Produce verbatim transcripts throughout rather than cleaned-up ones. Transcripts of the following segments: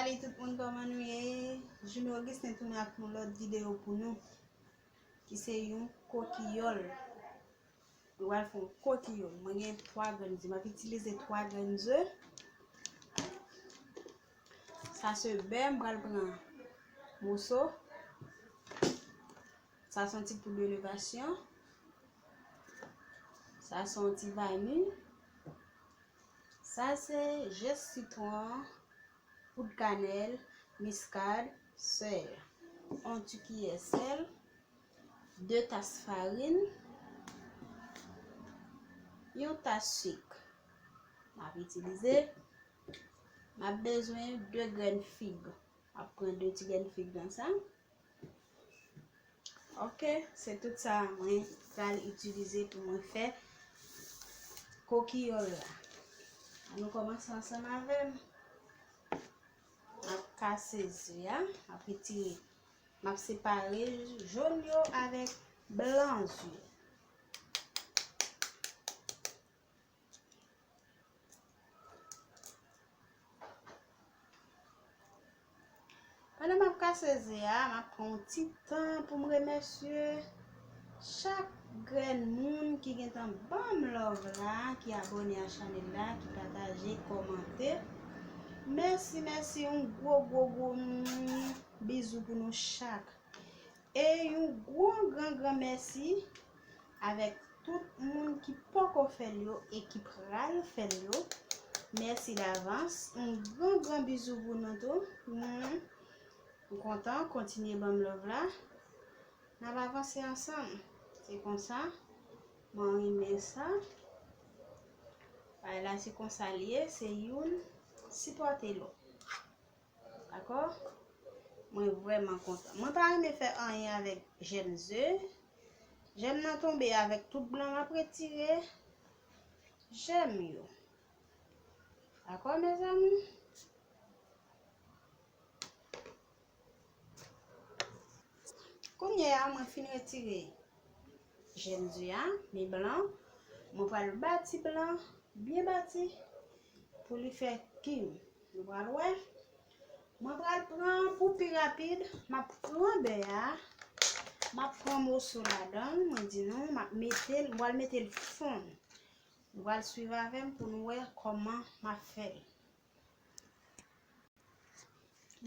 Hey tout moun, kòman nou ye? Juno Augustin tounen ak yon lòt videyo pou nou, ki se yon kokiyòl. Nou pral fè yon kokiyòl. Mwen gen twa grenn ze. M ap itilize twa grenn ze. Sa se bè, m pral pran moso. Sa se yon ti poud elevasyon. Sa se yon ti vani. Sa se je sitwon, poud kanèl, miskad, sèl. Yon ti kiyè sèl, de tas farin, yon tas sik. M ap itilize, m ap bezwen de grenn fig. M ap pran de ti grenn fig nan sa. Ok, se tout sa mwen pral itilize pou mwen fè kokiyòl la. Ann nou kòmanse ansanm avè m. M ap kase ze a, m ap retire, m ap separe jòn yo avèk blan ze. Pandan m ap kase ze a, m ap pran yon ti tan pou m remèsye chak grenn moun ki gentan ban m love la, ki abòne a chanèl la, ki pataje, kòmante. Mèsi, mèsi, yon gwo, gwo, gwo, mm, bizou pou nou chak. E yon gwo gran, gran mèsi avèk tout moun ki poko fè l yo e ki pral fè l yo. Mèsi davans. Yon gran, gran bizou pou nou tou. Mm. M kontan, kontinye ban m love la. N ap avanse ansanm. Se konsa. Mwen renmen sa. Bagay la se konsa l ye, se youn sipòte lòt. Dakò? Mwen vrèman kontan. Mwen pa renmen fè anyen avèk jèm ze. Jèm nan tonbe avèk tout blan, m ap retire jèm yo. Dakò, mezanmi? Kounye a, mwen fin retire jèm ze a, men blan, mwen pral bati blan, byen bati, pou li fè kim. Nou pral wè. Mwen pral pran pou pi rapid, m ap pran bè a, m ap pran moso ladan l, mwen di nou, m ap mete l, mwen pral mete l fonn. Nou pral swiv avè m pou nou wè kòman m ap fè l.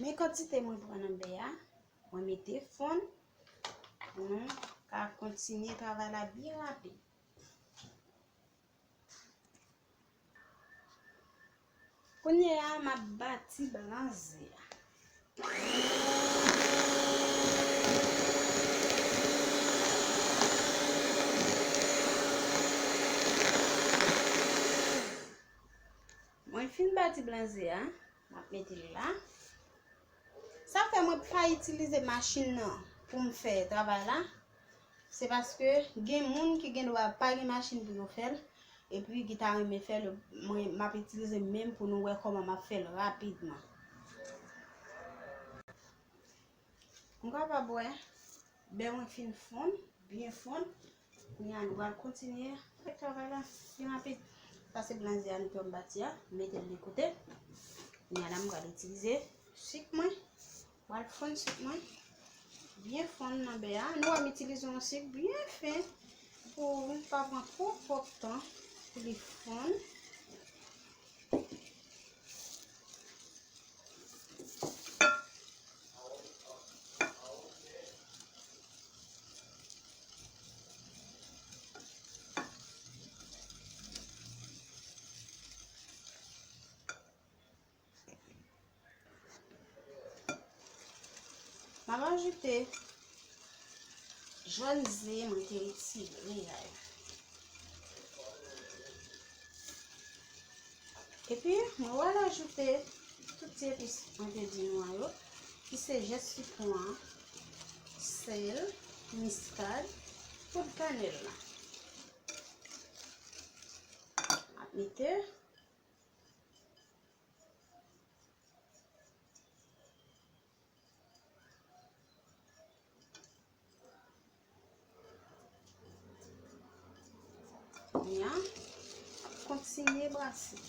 Men kantite mwen pran nan bè a, mwen mete fonn pou nou ka kontinye travay la byen rapid. Kounye a, m ap bati blan ze a. Mwen fin bati blan ze a, m ap mete l la. Sa fè mwen pa itilize machin nan pou m fè travay la. Se paske gen moun ki gen dwa pa gen machin pou yo fè l, epi ki ta renmen fè l, mwen, m ap itilize men m pou nou wè kòman m ap fè l rapidman. Nou kapab wè, bè mwen fin fonn, byen fonn. Kounye a, nou pral kontinye avèk travay la byen rapid. Sa se blan ze a nou te wè m bati a, m mete l de kote. Kounye a la, m pral itilize sik mwen. M pral fonn sik mwen. Byen fonn nan bè a. Nou wè m itilize yon sik byen fen pou pa pran twòp, twòp tan pou li fonn. M ap ajoute jòn ze mwen te retire a yo. Epi, mwen pral ajoute tout ti epis mwen te di nou an yo, ki se je sitwon an, sèl, miskad, poud kanèl la. M ap mete. Kounye a, ap kontinye brase.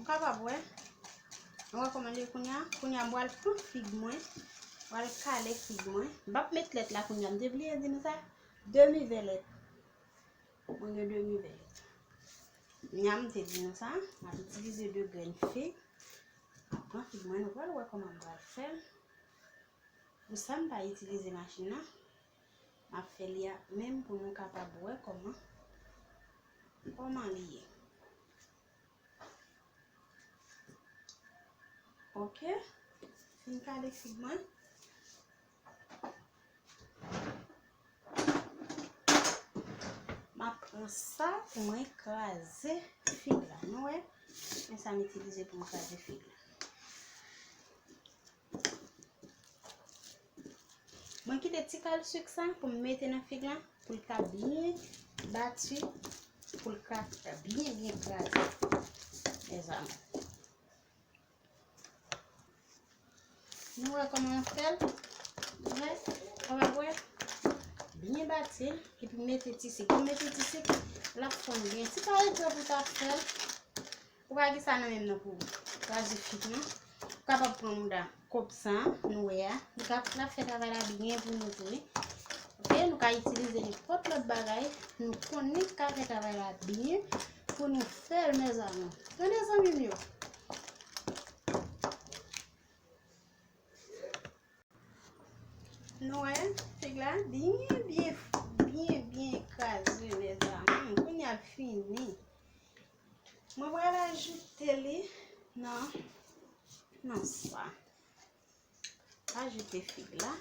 Nou kapab wè. Nou wè kòman l ye kounye a? Kounye a, m pral pran fig mwen. M pral kale fig mwen. M p ap met lèt la kounye a. M te bliye di nou sa. Demi vè lèt. Mwen gen demi vè lèt. Kounye a, m te di nou sa. M ap itilize de grenn fig. M ap pran fig mwen. Nou pral wè kòman m pral fè l. Pou sa, m pa itilize machin nan. M ap fè li a menm pou nou kapab wè kòman, kòman li ye. Ok. Fin kale fig mwen. M ap pran sa pou mwen kraze fig la. Nou wè? Men sa m itilize pou m kraze fig la. Mwen kite ti kal sik sa pou m mete nan fig la, pou l ka byen bati, pou l ka byen, byen kraze. Mezanmi. Nou wè kòman nou fè l? Nou wè? Kòman wè? Byen bati l, epi mete ti sik. Ou mete ti sik, l ap fonn byen. Si pa egzanp ou ta fè l, ou pa gen sa nan menm nan pou ou kraze fig nan. Ou kapab pran mouda kòb sa, nou wè a. Li ka, l ap fè travay la byen pou nou tou, wi. Ok, nou ka itilize nenpòt lòt bagay. Nou konnen k ka fè travay la byen pou nou fè l, mezanmi. Tande zanmi m yo. Nou wè, fig la byen, byen, byen, byen kraze, mezanmi. Kounye a l fini. Mwen pral ajoute li nan, nan sa. Ajoute fig la.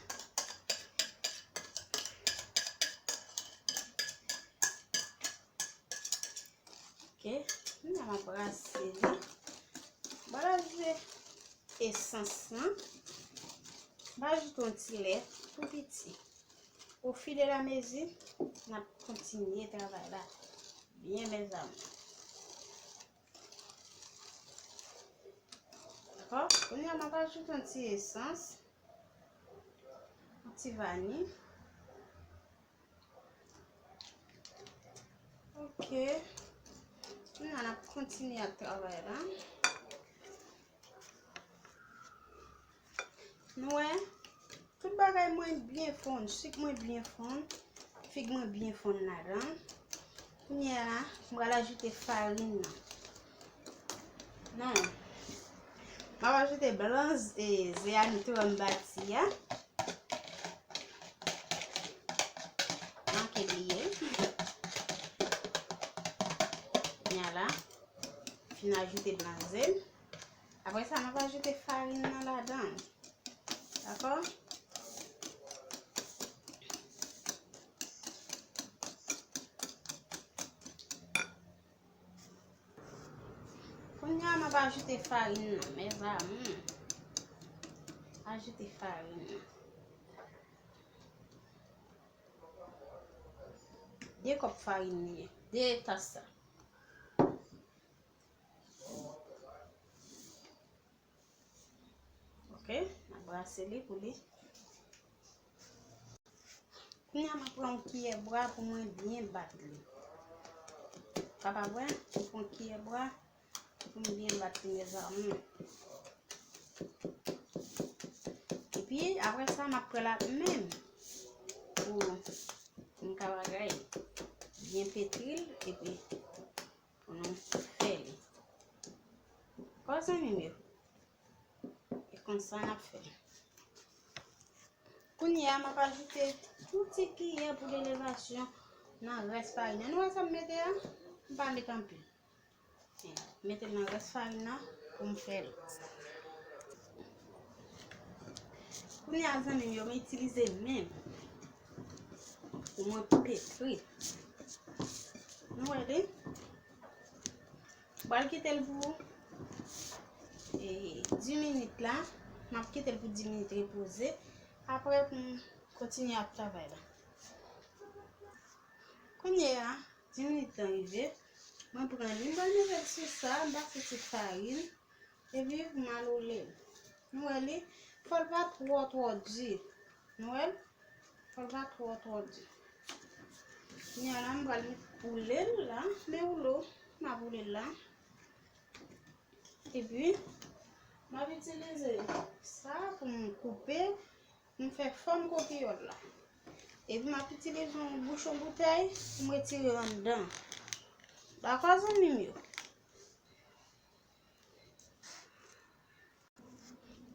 Ok, kounye a m ap brase li. Brase esans lan. M ajoute yon ti lè tou piti. Au fur et à mesure, n ap kontinye travay la. Byen, mezanmi. Dakò? Kounye a, m ap ajoute yon ti esans, yon ti vani. Ok. Kounye a, n ap kontinye ak travay la. Nou wè, tout bagay mwen byen fonn, sik mwen byen fonn, fig mwen byen fonn ladan. Kounye a, m pral ajoute farin nan. Non. M ap ajoute blan z-, e, ze a nou te wè m bati a. Manke bliye l. Kounye a la, fin ajoute blan ze. Apre sa, m ap ajoute farin nan ladan. Dakò? Kounye a, m ap ajoute farin nan, mes amours. Ajoute farin nan. De kòp farin li ye, de tas sa. Ok, n ap brase li pou li. Kounye a, m ap pran yon kiyè bwa pou mwen byen bat li. Kapab wè, m pran kiyè bwa pou m byen bat li, mes amours. Epi, apre sa, m ap pran la menm pou m ka bagay byen petri l, epi pou nou fè li. Dakò, zanmi m yo? E konsa n ap fè. Kounye a, m ap ajoute yon ti kiyè pou elevasyon nan rès farin nan. Nou wè sa m mete a? M pa met anpil. Mete l nan rès farin nan pou m fè l. Kounye a, zanmi m yo, m itilize men m pou mwen petri. Nou wè li? M pral kite l pou, e, dis minit la. M ap kite l pou dis minit repoze. Apre, pou m kontinye ak travay la. Kounye a, dis minit lan rive. Mwen pran li, m pral mete l sou sa, m pase ti farin. Epi, m al woule l. Nou wè li? Fò l pa twò, twò di. Nou wè l? Fò l pa twò, twò di. Kounye a la, m pral met woule l la. Men woulo, m ap woule l la. Epi, m ap itilize sa pou m koupe, pou m fè fòm kokiyòl la. Epi, m ap itilize yon bouchon boutèy pou m retire anndan. Dakò, zanmi m yo?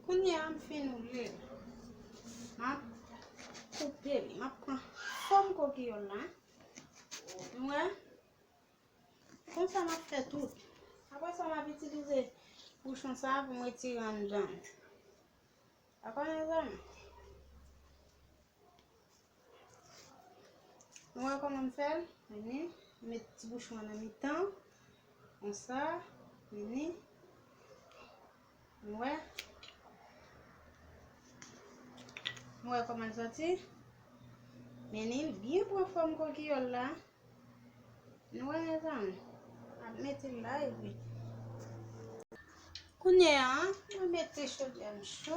Kounye a, m fin woule l. M ap koupe li. M ap pran fòm kokiyòl la. Nou wè? Konsa m ap fè tout. Apre sa, m ap itilize bouchon sa a pou m retire anndan. Dakò, mezanmi? Nou wè kòman m fè l? Vini, m met ti bouchon an nan mitan. Konsa, vini. Nou wè? Nou wè kòman l sòti? Vini, l byen pran fòm kokiyòl la. Nou wè, mezanmi? M ap mete l la epi. Kounye a, mwen mete chodyè m cho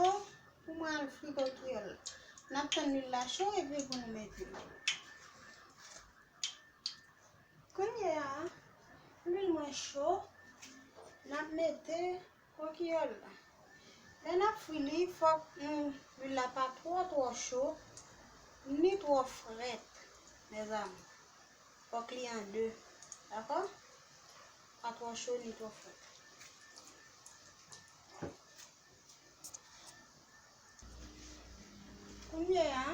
pou mwen al fri kokiyòl. N ap tann lwil la cho epi pou nou mete l. Kounye a, lwil mwen cho, n ap mete kokiyòl la. Lè n ap fri li, fòk nou, lwil la pa twò, twò cho, ni twò frèt, mezanmi. Fòk li an de, dakò? Pa twò cho, ni twò frèt. Kounye a,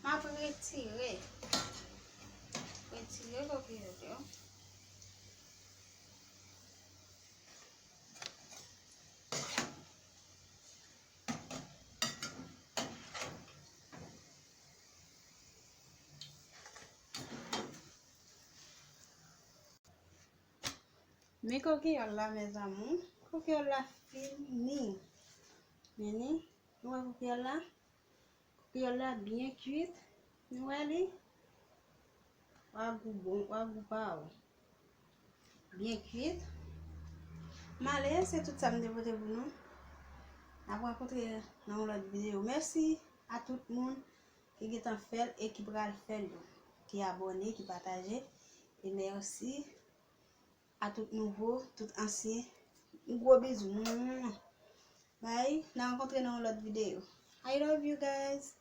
m ap retire. Retire kokiyòl yo. Men kokiyòl la, mes amours. Kokiyòl la fini. Men ni, nou wè kokiyòl la? Kokiyòl la byen kuit. Nou wè li? Wa gou bon, wa gou pa w. Byen kuit. M ale, se tout sa m te pote pou nou. N ap rankontre nan yon lòt videyo. Mèsi a tout moun ki gentan fè l e ki pral fè l yo. Ki abòne, ki pataje. E mèsi a tout nouvo, tout ansyen. Yon gwo bizou. Bye. N a rankontre nan yon lòt videyo. I love you guys.